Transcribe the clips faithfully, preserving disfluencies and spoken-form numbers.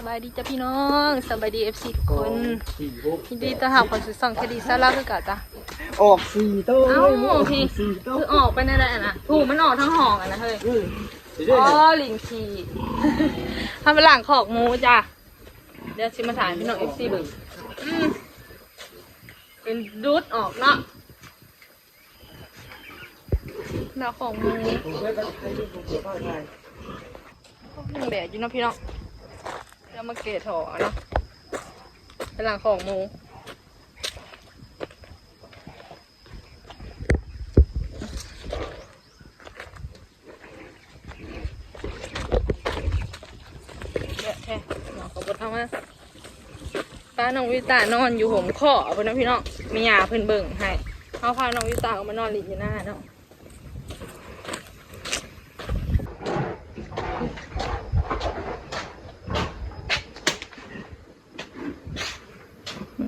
สบายดีจ้ะพี่น้อง สบายดี เอฟซี ทุกคน ยินดีต้อนรับเข้าสู่ช่องแคดีซาลาคือเก่าจ้ะ ออกสี่โต เอ้า เลย พี่ สี่โต คือออกไปนั่นแหละนะ ถูกมันออกทั้งห้องอะนะเฮ้ย อืม อ๋อ ลิงขี่ ทำเป็นหลังคอกหมูจ้ะ เดี๋ยวสิมาถ่ายพี่น้อง เอฟซี เบิ่ง อืม เป็นดูดออกเนาะ หน้าของหมู ยังแดดอยู่เนาะพี่น้อง เดี๋ยวมาเกะถอเนาะ เป็นหลังของหมู เดี๋ยวแท้ น้องก็บ่ทำมา ป้าน้องวิตานอนอยู่ห่มข้อเพิ่นนะพี่น้อง มียาเพิ่นเบิ่งให้ เฮาพาน้องวิตาออกมานอนหลิ้นอยู่หน้าเนาะ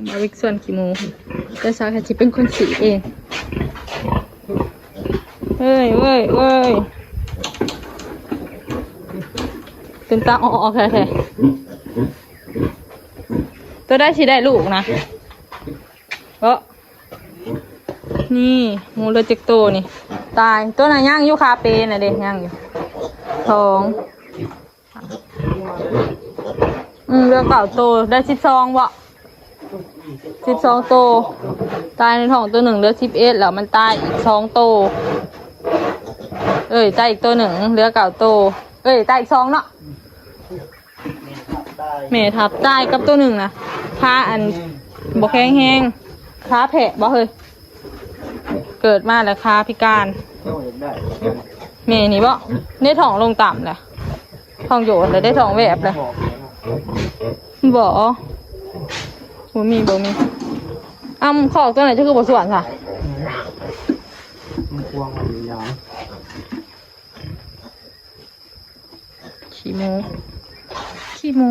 มาวิกส่วนขี้หมู แต่ซาแค่สิเป็นคนสีเอง เอ้ยเว้ยเว้ย เป็นตาออกแท้ๆ ตัวได้สิได้ลูกนะ เออ นี่ หมูเหลือจักโตนี่ ตาย ตัวน่ะย่างอยู่คาเปน่ะเด้ย่างอยู่ สอง อืม เหลือเก้าโต ได้สิบสองบ่ สิบสองโต ตายในท้องตัวหนึ่งเหลือสิบเอ็ด แล้วมันตายอีกสองโต เอ้ย ตายอีกตัวหนึ่งเหลือเก้าโต เอ้ย ตายอีกสองเนาะ แม่ทับตายกับตัวหนึ่งนะ ขาอันบ่แข็งแรง ขาแผลบ่เฮ้ย เกิดมาแล้วขาพิการ แม่นี่บ่ ได้ท้องลงต่ำเลย ท้องโยนเลย ได้ท้องแวบเลย บ่ บ่มี บ่มี อ้ำ คอกตัวไหนจะคือบ่สวนซะ มันพวงมันอยู่ยาว ขี้หมู ขี้หมู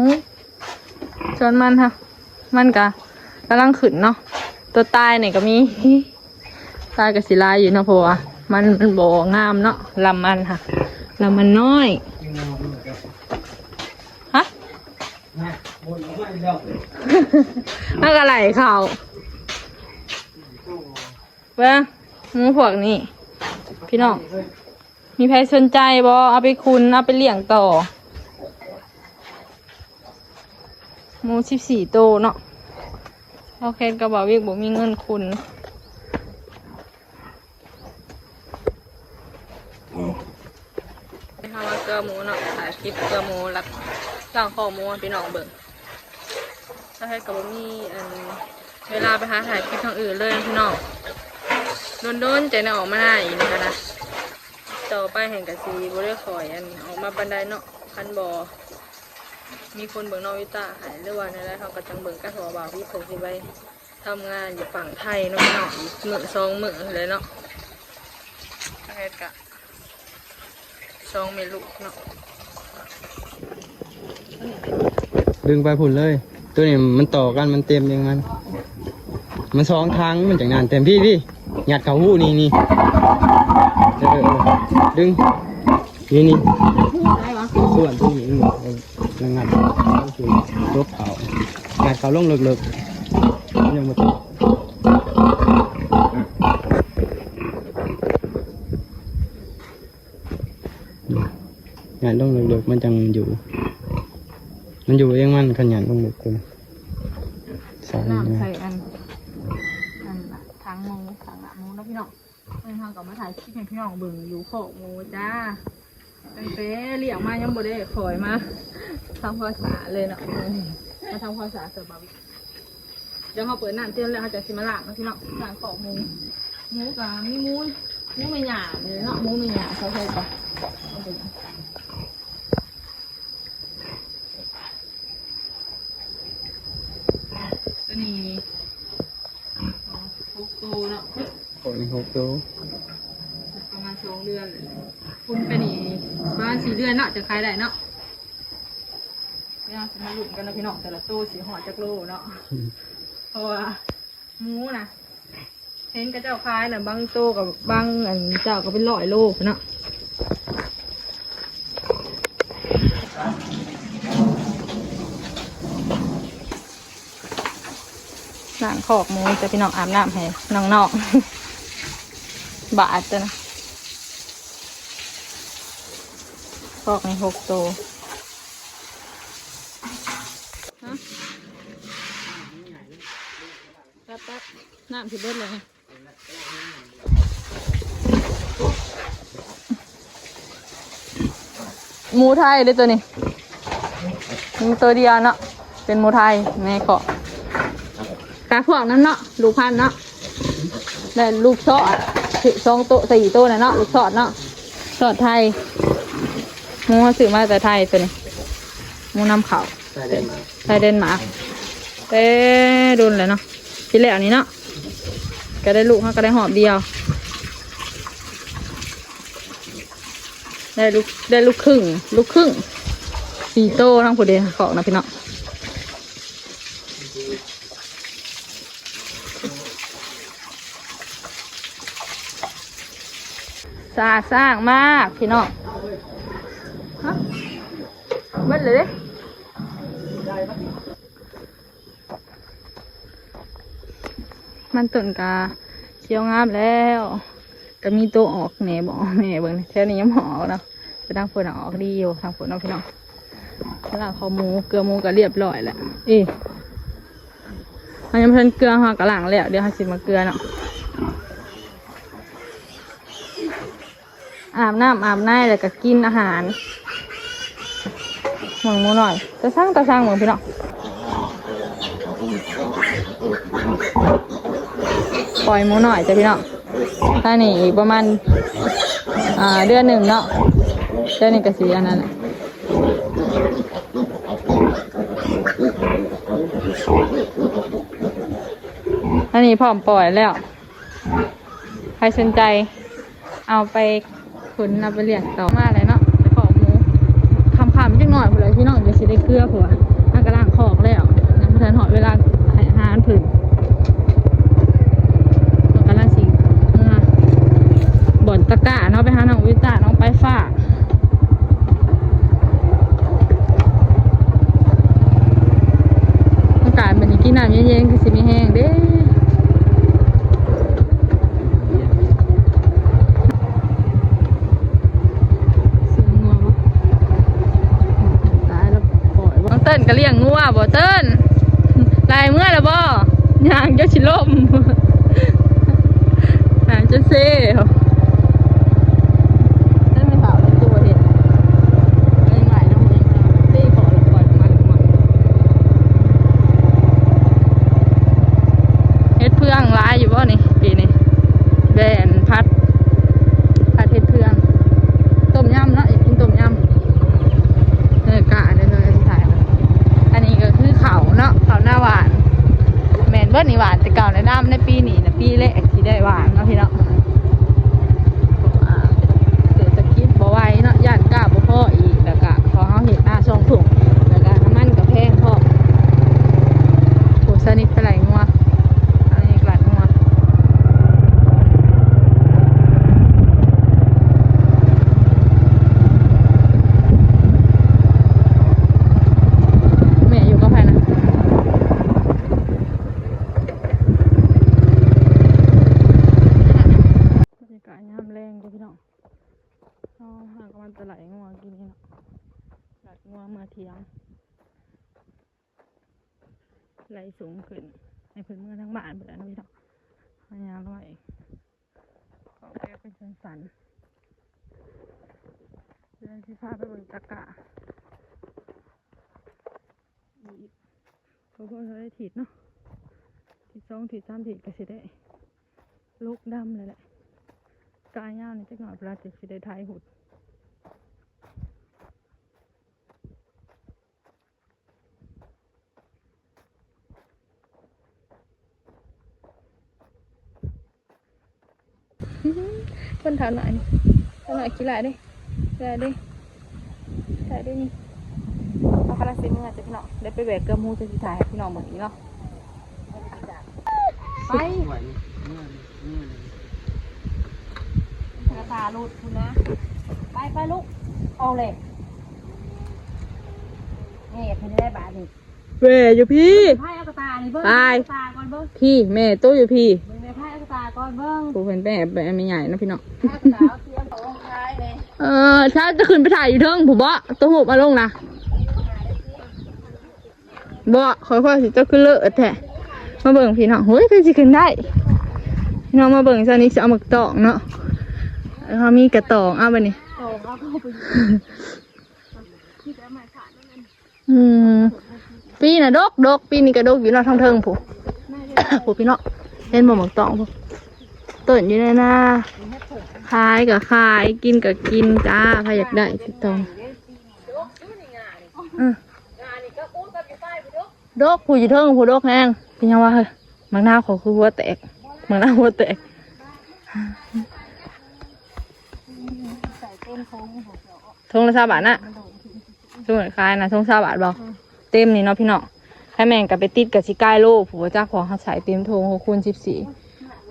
ส่วนมันค่ะ มันกะกำลังขึ้นเนาะ ตัวตายเนี่ยก็มี ตายก็สิหลายอยู่เนาะ เพราะว่ามัน มันบ่งามเนาะ ลำมันค่ะ ลำมันน้อย ฮะ มันก็ไหลเขา เบิ่ง หมูพวกนี้ พี่น้อง มีใครสนใจบ่ เอาไปขุน เอาไปเลี้ยงต่อ หมูสิบสี่โตเนาะ เอาแค่กระบอกเวียกบ่มีเงินขุน เฮามาเกลือหมูเนาะ ถ่ายคลิปเกลือหมู รับจ้างคอกหมูให้พี่น้องเบิ่ง ถ้าให้ก็บ่มีอัน เวลาไปหาถ่ายคลิปทางอื่นเลยพี่น้อง โดนๆ ใจนะออกมาหน้าอีกนะคะนะ ต่อไปแห่งกะสีบ่ได้คอยอันออกมาปานใดเนาะ คันบ่ มีคนเบิ่งน้องวิตาให้ หรือว่าแนวใดเฮาก็จังเบิ่งกัน เพราะว่าบ่าววิเพิ่นสิไปทำงานอยู่ฝั่งไทยเนาะพี่น้อง อีกมื้อสองมื้อเลยเนาะ ถ้าเฮ็ดกะ สองแม่ลูกเนาะ ดึงไปพุ่นเลย ตัวนี้มันต่อกัน มันเต็มเองมัน มันสองทาง มันจังนานเต็ม พี่ พี่ ยัดเข้าหูนี่ นี่ เออ เออ ดึง นี่ นี่ ส่วนตัวนี้มัน เออ งัด จบเขา งัดเขาลงเลิกๆ ยังบ่จบ งานลงเลิกๆ มันจังอยู่ มันอยู่เองมัน ขยันลงเลิกๆ สาย น้ำ งาน ใส่อัน อัน ทางหมู ทางหน้าหมูเนาะพี่น้อง เออ เฮาก็มาถ่ายคลิปให้พี่น้องเบิ่งอยู่คอกหมูจ้า ตั้งแต่เลี้ยงมายังบ่ได้คอยมาทำความสะอาดเลยเนาะ มาทำความสะอาดเสริมบาร์บีคิว เดี๋ยวเฮาเปิดน้ำเตรียมแล้ว เฮาจะสิมาล้างเนาะพี่น้อง ล้างคอกหมู หมูก็มีหมู หมูแม่ย่าเลยเนาะ หมูแม่ย่าเขาใส่ก่อน ตัวนี้ อ๋อ หกตัวเนาะ โอ้ย หกตัว ประมาณสองเดือนเลย คุณไปนี่ประมาณสี่เดือนเนาะ จะขายได้เนาะ เดี๋ยวเราจะมาลุ้นกันนะพี่น้อง แต่ละตัวสิฮอดจักโลเนาะ เพราะว่าหมูนะ เห็นกะเจ้าขายน่ะ บางโตกับบางอันเจ้าก็เป็นร้อยโลพุ้นเนาะ เ ล้างคอกหมูจ้ะพี่น้อง อาบน้ำให้น้องๆ บาดจ้ะนะ คอกนี่หกโต ฮะ แป๊บๆ น้ำสิเบิดเลย หมูไทยเด้อตัวนี้ มีตัวเดียวเนาะ เป็นหมูไทยในคอก กะพวกนั้นเนาะ ลูกพันธุ์เนาะ และลูกซอด สองโต สี่โตน่ะเนาะ ลูกซอดเนาะ ซอดไทย หมูซื้อมาแต่ไทยตัวนี้ หมูนำเข้า ไทยเดนมาร์ก ไทยเดนมาร์ก เอ้ โดนแล้วเนาะ ทีแรกนี่เนาะ ก็ได้ลูก เขาก็ได้หอบเดียว ได้ลูก ได้ลูกครึ่ง ลูกครึ่ง สี่โตทั้งผู้เดียวของนะพี่น้อง สะอาดสะอ้างมากพี่น้อง ฮะ เบิดเลยเด้ มันต้นกะเขียวงามแล้ว ก็มีตัวออกแหน่บ่ออกแหน่ เบิ่งแถวนี้ยังบ่ออกเนาะ แต่ทางฝนออกดีอยู่ ทางฝนเนาะพี่น้อง ล้างคอกหมู เกลือหมูก็เรียบร้อยแล้ว เอ้ย มันยังเพิ่นเกลือ เฮาก็ล้างแล้ว เดี๋ยวเฮาสิมาเกลือเนาะ อาบน้ำอาบในแล้วก็กินอาหาร หมูน้อย ตาช่าง ตาช่าง หมูพี่น้อง ปล่อยหมูน้อยจ้ะพี่น้อง ถ้านี่อีกประมาณ อ่า เดือนหนึ่งเนาะ เดือนนี้ก็สิอันนั้นแหละ อันนี้พร้อมปล่อยแล้ว ใครสนใจ เอาไปขุนเอาไปเลี้ยงต่อมาเลยเนาะ ไปขอหมู ค่ำๆจักหน่อยพู้นแหละพี่น้อง เดี๋ยวสิได้เกลือพู้น มันกำลังคอกแล้ว ยังบ่ทันฮอดเวลาให้อาหารเพิ่น มันกำลังสิเมือบ่อนตะกร้าเนาะ ไปหาน้องวิต้า น้องปลายฟ้า อากาศมื้อนี้กินน้ำเย็นๆ คือสิมีแฮงเด้ ซื้องัวบ่ ตายแล้ว ปล่อยบ่ น้องเติ้นก็เลี้ยงงัวบ่เติ้น ไล่เมือแล้วบ่ ย่างจนสิล้ม ย่างจนเซ เต้นไม่เผาเลยตัวเห็น ไม่ไหวนะมึง ตีขอแล้วก่อนมา เฮ็ดเฟืองหลายอยู่บ่นี่ ปีนี้ แบนผัด ผัดเฮ็ดเฟือง ต้มยำเนาะ อยากกินต้มยำ เออ กะเดี๋ยวเราจะถ่ายมา อันนี้ก็คือข้าวเนาะ ข้าวหน้าหวาน แม่นเบิดนี่หวานแต่เก่านะ น้ำในปีนี้นะ ปีแรกที่ได้หวานเนาะพี่เนาะ อ่า เศรษฐกิจบ่ไหวเนาะ ย่านกล้าบ่พออีก แล้วก็ขอเฮาเฮ็ดนาสองถุง แล้วก็น้ำมันก็แพงพร้อม โอ้ สนิทไปไหลงัว อันนี้กลัดงัว แม่อยู่กับไผนะ บรรยากาศยามแลงเด้อพี่น้อง เฮาหากำลังจะไหลงัวกินนี่เนาะ ไหลงัวเมือเที่ยง ไหลสูงขึ้น ให้เพิ่นเมือทางบ้านพู้นแหละเนาะพี่น้อง เฮาย่างลงมาเอง ของแกเป็นสันๆ เดี๋ยวสิพาไปเบิ่งตะกร้าอีก บ่พอเท่าใดอาทิตย์เนาะ อาทิตย์สองอาทิตย์สามอาทิตย์ก็สิได้ ลกดำเลยแหละ กายาวนี่จักหน่อย เวลาจะสิได้ไถหุด คนเฒ่าน้อยนี่ เฒ่าน้อยขี้ร้ายเด้ ขี้ร้ายเด้ ขี้ร้ายเด้นี่ เอากำลังสิเมือจ้ะพี่น้อง ได้ไปแวะเกลือหมูจ้ะ สิถ่ายให้พี่น้องเบิ่งอีกเนาะ ไป กระตาหลุดพุ้นนะ ไป ไปลูก เอาเลย แหบไปได้บาดนี่ แหว่อยู่พี่ ไพ่เอากระตานี่เบิ่ง ไป กระตาก่อน พี่แม่โตอยู่พี่ มึงในไพ่กระตาก่อนเบิ่ง ผู้เพิ่นไปแอบไปแม่ใหญ่เนาะพี่น้อง ไพ่กระตาเอาเสียงขององค์ชายเลย เออ ถ้าจะขึ้นไปถ่ายอยู่เทิงผู้บ่ ตัวหูบมาลงนะ บ่ ค่อยๆสิ เจ้าคือเลอะแท้ มาเบิ่งพี่น้อง โอ้ย คือสิขึ้นได้ พี่น้องมาเบิ่ง ซะนี้สิเอาหมากตองเนาะ เฮามีกระตอง เอาบัดนี้ ตองเอาเข้าไป อืม ปีน่ะดกดก ปีนี้ก็ดกอยู่เนาะ ทางเทิงผู้ ผู้พี่น้อง เห็นบ่หมากตองผู้ ต้นอยู่ในนา ขายก็ขาย กินก็กินจ้า ใครอยากได้ติดต่อ อืม ดกผู้อยู่เทิงผู้ดกแฮง เป็นหยังวะเฮ้ย หมากนาวเขาคือหัวแตก หมากนาวหัวแตก ใส่เต็มถุง ถุงละซาวบาทนะ สมมุติขายนะ ถุงซาวบาทบ่ เต็มนี่เนาะพี่น้อง ถ้าแม่นก็ไปติดกับสิกายโล ผู้บ่จักของเขาใส่เต็มถุง หกคูณสิบสี่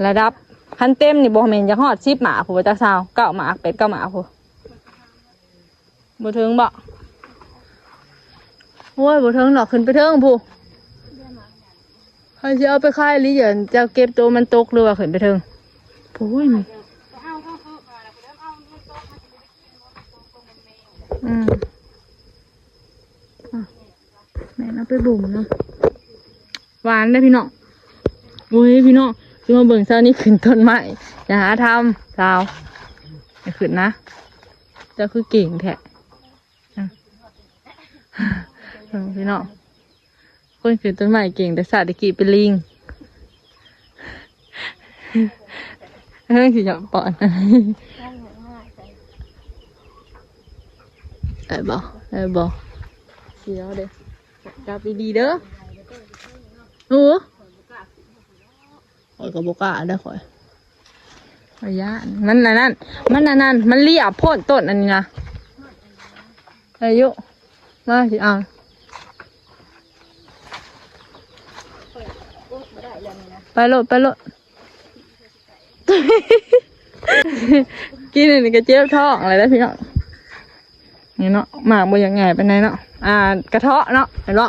ระดับ คันเต็มนี่บ่แม่นจะฮอดสิบหมาก ผู้บ่จักซาว เก้าหมาก แปด เก้าหมาก ผู้ บ่เทิงบ่ โอ้ย บ่เทิงดอก ขึ้นไปเทิงผู้ ใครสิเอาไปขายหรือเดี๋ยวจะเก็บตัวมันตกหรือว่าขึ้นไปเทิง โอ้ย อืม อ่ะ แม่นเอาไปบ่มเนาะ หวานเด้อพี่น้อง โอ้ยพี่น้อง สิมาเบิ่งเช้านี้ขึ้นต้นไม้ อย่าหาทำสาว อย่าขึ้นนะ เจ้าคือเก่งแท้ อ่ะ เบิ่งพี่น้อง คนขึ้นต้นไม้เก่ง แต่สาตะกี้เป็นลิง เฮ้ย สิหยอกปอน ได้บ่ ได้บ่ เสียวเด้อ จับดีๆเด้อ โอ้ ข้อยก็บ่กล้าเด้อข้อย ข้อยย้าน มันอันนั้น มันอันนั้น มันเลียโพดต้นอันนี้นะ อายุ มาสิเอา ไปโลด ไปโลด กินอันนี้ก็เจ็บท้องอะไรแล้วพี่น้อง นี่เนาะ หมากบ่อย่างไงเป็นไงเนาะ อ่า กระเทาะเนาะ เห็นบ่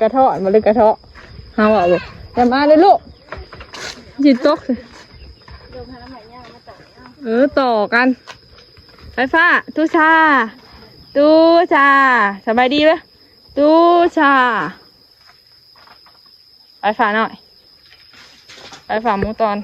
กระเทาะบ่หรือกระเทาะ เฮาว่าบ่ อย่ามาเลยลูก สิตก เออ ต่อกัน ไฟฟ้า ตู้ชา ตู้ชา สบายดีเว้ย ตู้ชา ไฟฟ้าหน่อย ไฟฟ้าหมูตอน